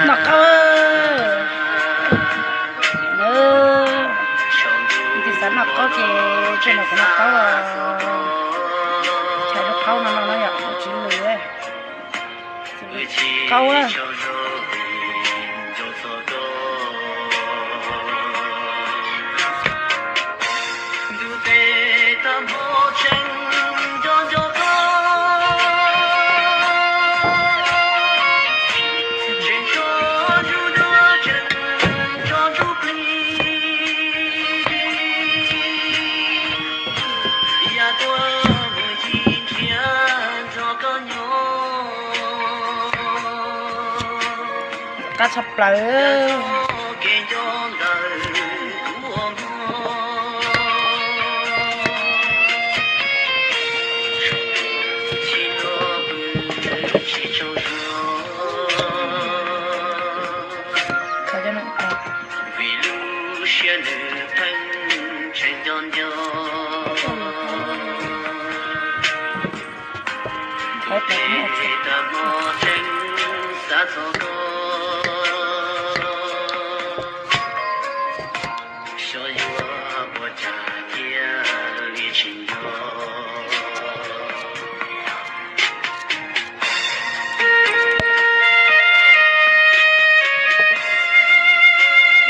Noj qaub. Tus xav noj qaub ces tuaj nrog kuv noj qaub. Chaw lub qaub no no yom, lub tsis lwm. Qaub. Qab tshaj plaws.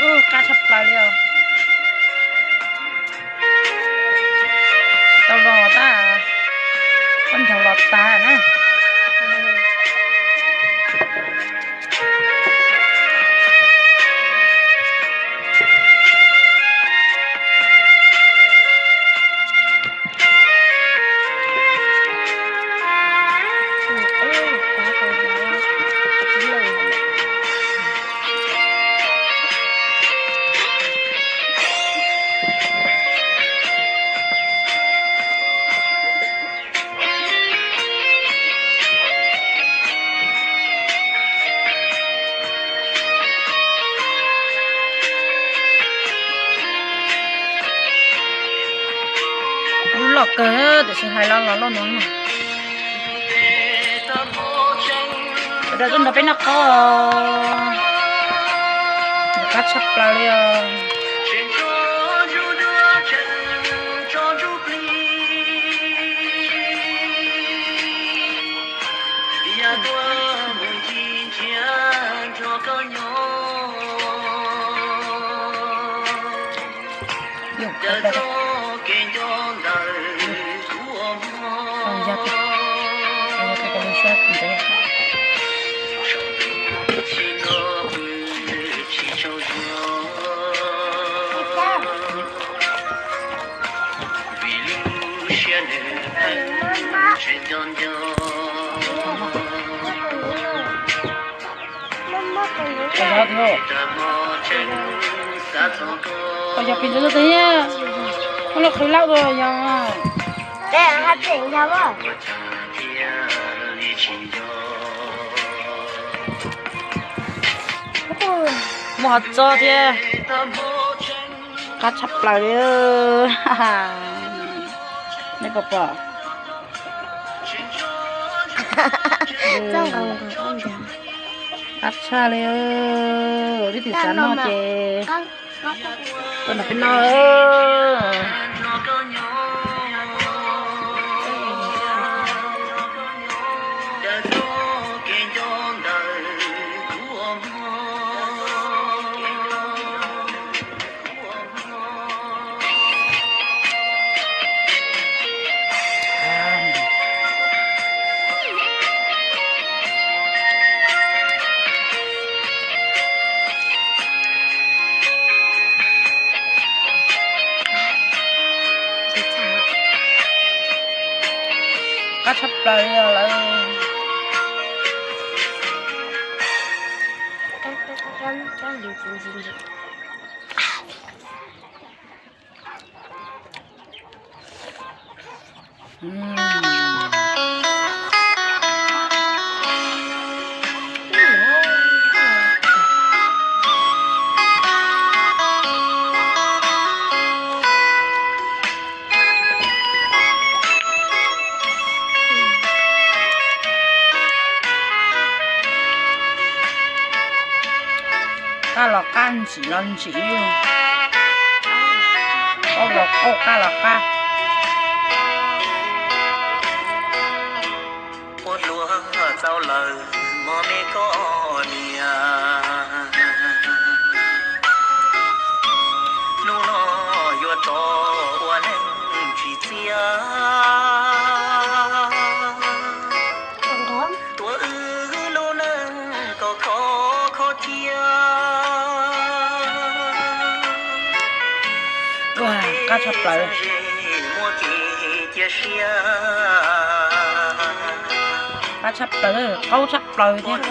Ub, qab tshaj plaws li os. Tsis tau los tag, koj ncaug los tag na. Lub loj kawg, tiam sis hlais los los loj no. Sawv daws tuaj nrog peb noj qaub. Qab tshaj plaws li os. Koj yog pis ntxawv tiag, muab lub qhwv laub dua yog. Muaj hov txog thiab. Qab tshaj plaws li. Nej puas pom? Qab tshaj li. Leej twg xav noj ces tuaj nrog peb noj. Qab tshaj plaws li os lawm. Qab los qab, ntsim los ntsim, qaub los qaub, qab los qab. Ua hluas txaus lawm mog me koj niam, hnub no yuav tau ua neej tsis txiaj, tuav wb lub neej kom khov kho cia. Qab tshaj plaws. Muaj kev cia siab, qab tshaj plaws, qaub tshaj plaws thiab.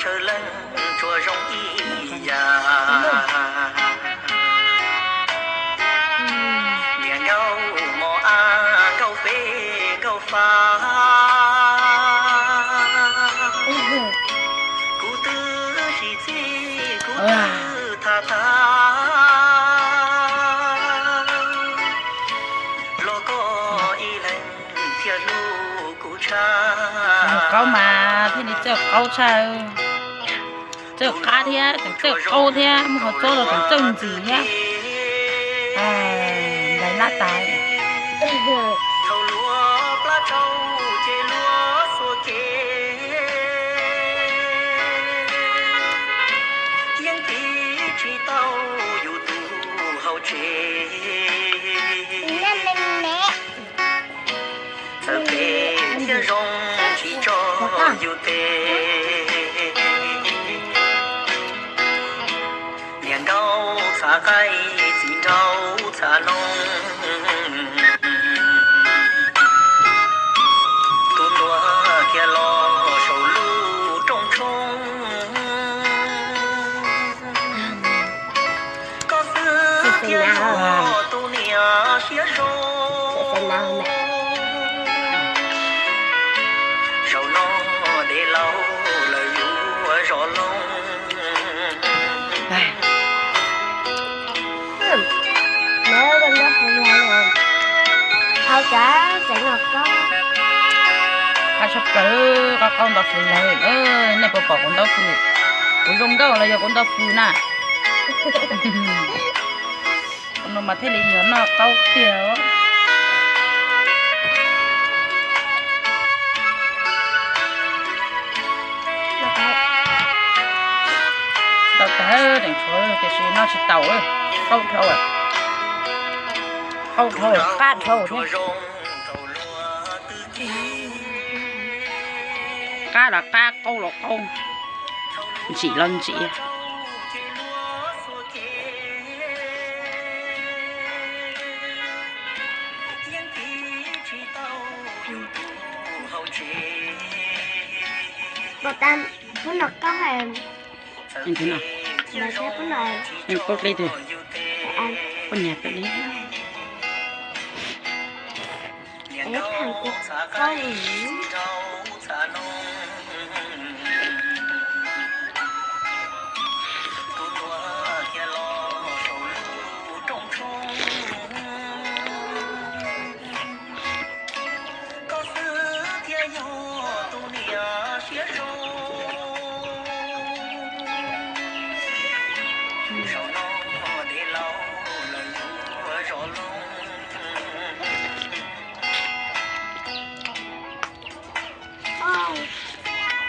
Tshaw leej tsuas zoo ib yam, niam nkauj mos ab nkauj peb nkauj fav, kuv twb sib txig kuv twb tham tag, los koj ib leeg thiaj hlub kuv tshaj. Qaub mas thiaj li txawj qaub tshaj, txawj qab thiab tseem txawj qaub thiab, muaj qhov txob los tseem txawj ntxim thiab. Nplaim lab tas. Thaum luag plab tsau ces luag xuas kev, yeej tiv tsis tau yus tus hauv tsev. Txawm phem thiab zoo tsis tso yus tes, niam nkauj txhav qaib txiv nraug txhav noog, tus tuag kiag los saum lub rooj tshoob. Koj xwb thiaj yog tus niam siab zoo, zaum no de laus lawm yuav zov loo. Qab tshaj plaws, qaub qaub ntaus fws lawm. Nej puas pom kuv ntaus fws? Kuv zoo nkauj los yog kuv ntaus fws na? No mas thiaj li yog noj qaub tiag. Tau tag, tseem tshuav tiam sis noj tsis tau, qaub dhau, qaub dhau, qab dhau thiab. Qab los qab, qaub los qaub, ntsim los ntsim. Pub no qaub, pub no, pub dlej twg, poj niam peb li.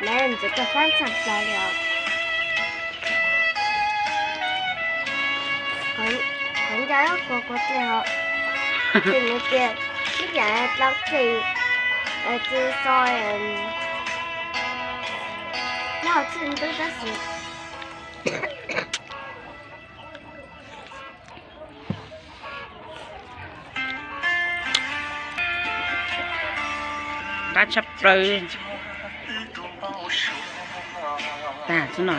Lawv ntxuav rau fab tshaj plaws li os. Heev, heev nco kuv kuv dlej os. Ces nws tias ib yam dlaub dlej, tsis so, nyob hauv txij ntub tab sis qab tshaj plaws. Tag xwb no.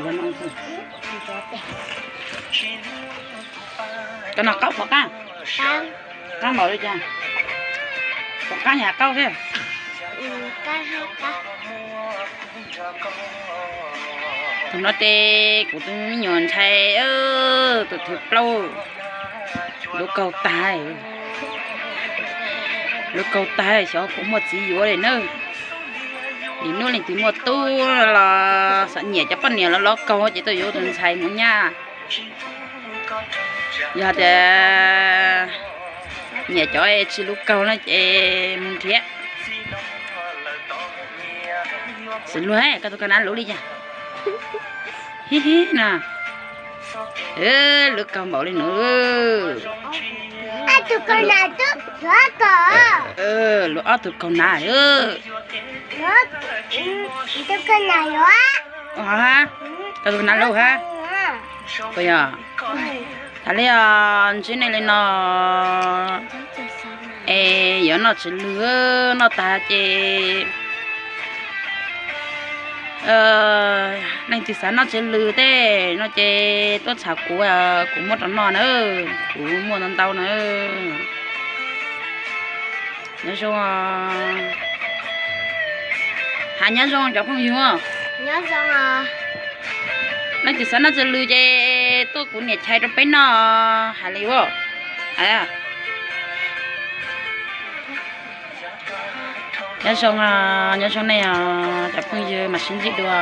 Cov no qaub puas qab? Qaub npaum li cas? Puas qab yam qaub thiab? Thaum no ces kuv tus me nyuam ntxhais tus thib plaub, lub kaug tag, lub kaug tag xyov puas muaj txiv yuav li na. Nim no leej twg muaj tub los xav nyiam cov poj niam los los kaug ces tuaj yuav tus ntxhais mus nyab. Yog tias nyiam cov tsis lub kaug no ces mus nrhiav. Xws luag, koj tus kaug nav luv li cas? Hib hib no. Lub kaug npaum li no. Lub ob tug kaug nav. Koj tus kaug nav luv hab? Puas yog? Tas li os, ntsib nej li no es yuav noj tsis lwg, noj tag ces leej twg xav noj tsis lwg tej no ces tuaj txham kuv, kuv muab rau noj na, kuv muaj ntau ntau na. Nyob zoo, hais nyob zoo cov phooj ywg. Leej twg xav noj tsis lwg ces tuaj kuv niam chais rau peb noj, hais li as. Nyob zoo, nyob zoo nej os cov phooj ywg, mam sib ntsib dua.